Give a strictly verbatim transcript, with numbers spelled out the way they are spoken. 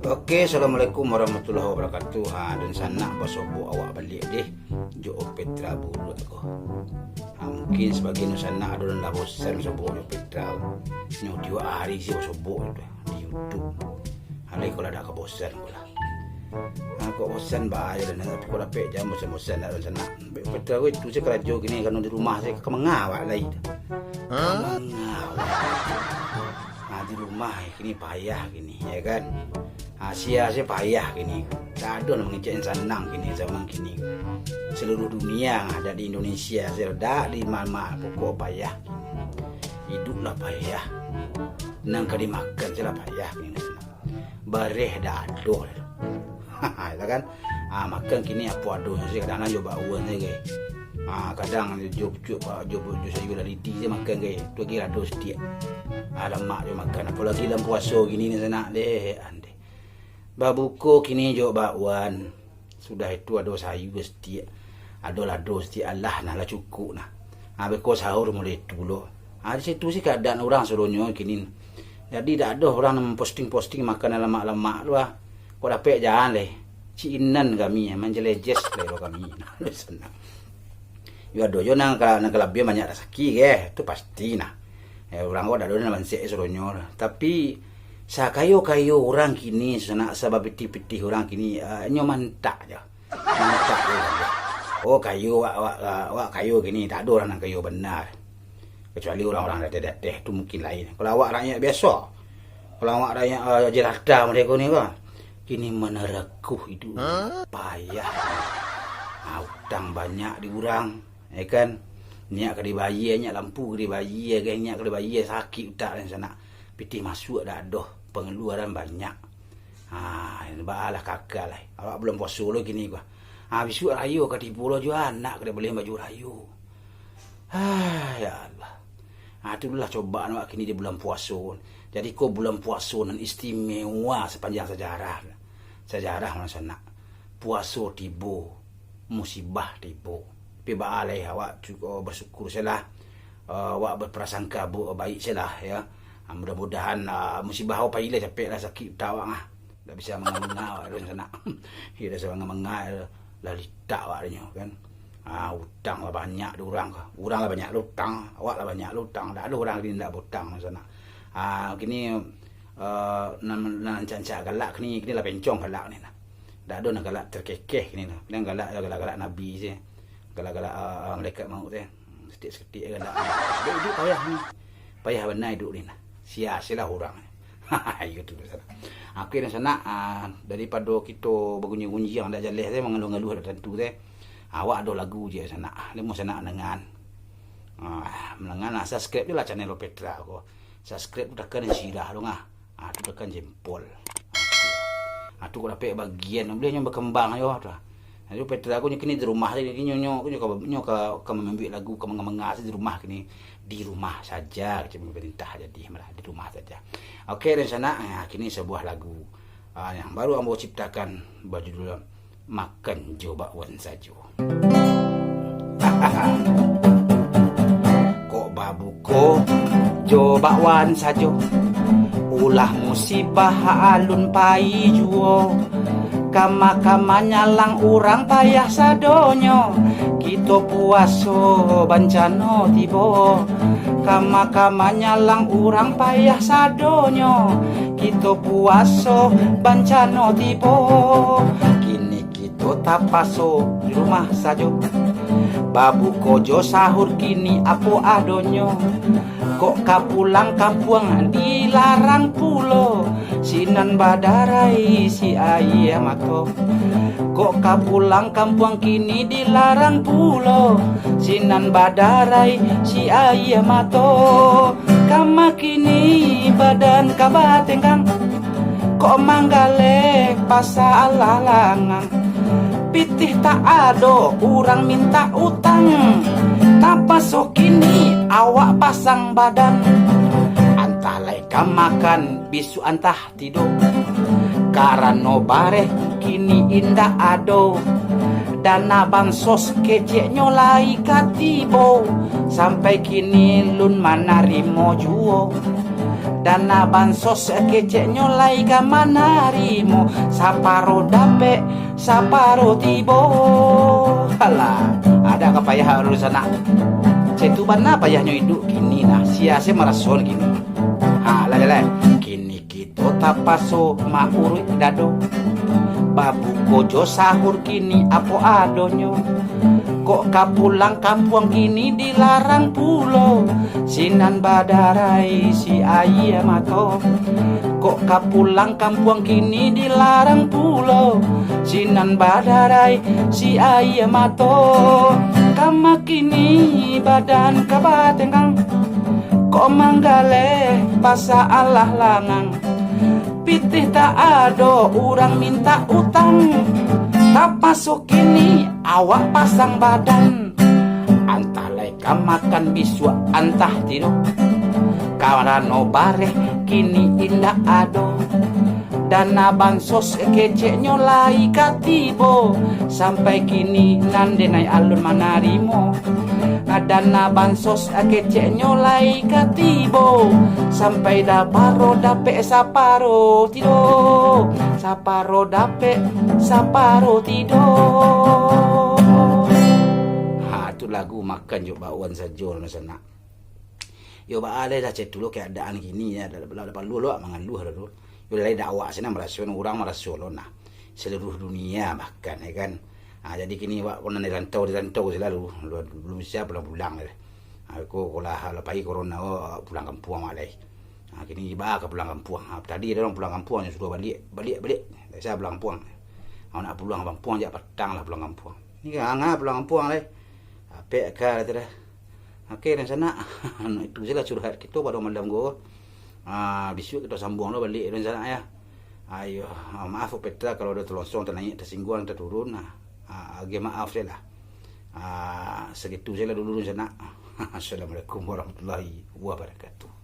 Oke, assalamualaikum warahmatullahi wabarakatuh. Ha, dunsanak basobok awak baliak deh jo Petra Buruak ko. Ha, mungkin sabagian dunsanak ado nan lah bosan basobok jo Petra. Nyo tiok ari se basobok tu di YouTube. Alai ko lah dak ka bosan ko lah. Ha, kok bosan baa jo lah, tapi kok dapek jan bosan-bosan dak dunsanak. Petra ko itu se karajo kini, karano di rumah se ka manga awak lai. Ka manga awak. Ha, di rumah kini payah kini, ya kan? Ha, sia se payah kini. Dak ado nan mangecek nan sanang kini, zaman kini. Seluruh dunia, dak di Indonesia se, dak di ma-, ma-, pokok payah. Iduik lah payah. Nan ka dimakan se lah payah kini. Bareh dak ado. Ya kan? Ah, makan kini apo ado se, kadang-kadang jo bakwan se, ge. Ah, kadang jo pucuak, jo, jo sayua lalidi se makan, ge. Tu lagi ado satiak. Ah, lamak jo makan. Apolagi dalam puaso kini ni sanak deh, andeh. Babuko kini jo bakwan. Sudah itu ado sayua satiak. Ado lado satiak, alah nah, lah cukuik nah. Ah, beko sahur mulai tu lo. Ah, di situ se keadaan urang sadonyo kini. Jadi, dak ado urang nan posting-posting makanan lamak-lamak tu ah. Kok dapek jan leh. Cik Inan kami, manjelejes leh lo kami. Sanang. Yo ado jo nan ka-, nan kalabihan banyak rasaki, ge. Tu pasti nah. Eh, urang ko dak ado nan bansek sadonyo lah. Tapi, sakayo-kayo urang kini, sanak sabapitih-pitih urang kini, ah, nyo mantak jo. Mantak jo. Oh, kayo, wak, wak, wak kayo kini, dak ado urang nan kayo bana. Kecuali urang-urang dateh-dateh tu mungkin lain. Kalau awak rakyat biaso, kalau awak rakyat, ah, jelata model ko ni ko, kini manarakuh iduik. Payah. Ah, utang banyak di urang, ya kan? Nyak ka dibayia, nyak lampu ka dibayia, kan? Nyak ka dibayia, sakik utak dan sanak. Pitih masuak dak ado, pengeluaran banyak. Ha, baalah kakal lai. Awak bulan puaso lo kini ko. Ha, bisuak rayo ka tibo lo juo, anak ka dibalih baju rayo. Ha, ya Allah. Ha, tu lah cobaan awak kini di bulan puaso. Jadi ko bulan puaso nan istimewa sapanjang sajarah. Sajarah mano sanak. Puaso tibo, musibah tibo. Tapi baa lai, awak cukup bersyukur sajolah. Eh, awak berprasangka bu-, baik sajolah, ya. Ah, mudah-mudahan, ah, musibah awak pai lah capek lah, sakik utak awak ah. Dak bisa manga-manga awak tu sanak. Iyo, dak bisa manga-manga, lah litak awak tu nyo kan. Ah, utang lah banyak di urang ko. Urang lah banyak lo utang, awak lah banyak lo utang. Dak ado urang kini dak bautang sanak. Ah, kini, eh, nan, nan rancak-rancak galak kini, kini lah pencong galak ni nah. Dak ado nan galak terkekeh kini nah. Kini galak, galak-galak nabi se. Galak-galak, eh, malaikat maut se. Saketek-saketek galak. Iduik, iduik payah ni. Payah bana iduik ni nah. Sia-sialah urang. Iyo tu sanak. Oke, dunsanak, ah, daripado kito bagunjiang-gunjiang dak jaleh se, mangaluah-ngaluah dak tantu se. Awak ado lagu je sanak. Lai mah sanak mandangaan. Ah, mandangaan lah, subscribe je lah channel Petra ko. Subscribe tu takan sirah tu ngah. Ah, tu takan jempol. Ah, tu. Ah, tu kok dapek bagian, buliah nyo bakambang yo tu. Ah, tu Petra ko nyo kini di rumah se, nyo, nyo, nyo ka, nyo ka, ka mambuek lagu, ka manga-manga se di rumah kini. Di rumah saja, kecek pemerintah jadi malah di rumah saja. Oke, dunsanak, ah, kini sabuah lagu, ah, yang baru ambo ciptakan, bajudul Makan jo bakwan sajo. Kok babuko jo bakwan sajo, ulah musibah alun pai juo. Kama-kama nyalang urang payah sadonyo, kito puaso bancano tibo. Kama-kama nyalang urang payah sadonyo, kito puaso bancano tibo. Kini kito tapaso di rumah sajo, babuko jo sahur kini apo adonyo. Kok ka pulang kampuang dilarang pulo, sinan badarai si aia mato. Kok ka pulang kampuang kini dilarang pulo, sinan badarai si aia mato. Kama kini badan ka batenggang, kok manggaleh pasa alah langang. Pitih tak ado, urang mintak utang. Tapaso kini awak pasang badan. Antah lai ka makan, bisuak antah tido. Karano bareh kini indak ado. Dana bansos keceknyo lai ka tibo. Sampai kini lun manarimo juo. Dana bansos keceknyo lai ka manarimo, saparo dapek, saparo tibo. Alah, adak ka payah alun sanak. Cek tu bana payahnyo iduik kini nah, sia se marasoan kini. Ha, lai, lai, lai. Kini kito tapaso mauruik dado, babuko jo sahur kini apo adonyo. Kok ka pulang kampuang kini dilarang pulo, sinan badarai si aia mato. Kok ka pulang kampuang kini dilarang pulo, sinan badarai si aia mato. Kama kini badan ka batenggang, kok manggaleh pasalah langang. Pitih tak ado urang mintak utang, tapaso kini awak pasang badan. Antah lai ka makan bisuak, antah tido, karano bareh kini indak ado. Dana bansos keceknyo lai ka tibo, sampai kini nan denai alun manarimo. Dana bansos keceknyo lai ka tibo, sampai da-, paro dapek saparo tido, saparo dapek saparo tido. Ha, tu lagu makan jo bakwan sajo, dunsanak. Yo, baa lai lah cek tu lo keadaan kini, ya, dak, dak, dak paralu lo mangaluah lah tu. Yo, lai dak awak sinan maraso, urang maraso lo nah. Seluruh dunia bahkan, ya kan. Ha, jadi kini awak pun di rantau, di rantau se lalu, belum bisa pulang-pulang lai. Ha, ko, ko lah, lah pai corona ko, pulang kampuang awak lai. Ha, kini baa ka pulang kampuang. Ha, tadi ado urang pulang kampuang, nyo suruah baliak, baliak, baliak. Dak bisa pulang kampuang. Ha, nak pulang kampuang, jak patang lah pulang kampuang. Ni kan angah pulang kampuang lai. Apek ka tu dah. Oke, dunsanak. Itu se lah curhat kito pado malam ko. Ah, bisuak kito sambuang lo baliak, dunsanak, ya. Ayo, ah, maaf Petra kalau ado talonsong, tanaiak, tasingguang, taturun. Ah, ah, agak maaf se lah. Ah, sagitu se lah dulu, dunsanak. Assalamualaikum warahmatullahi wabarakatuh.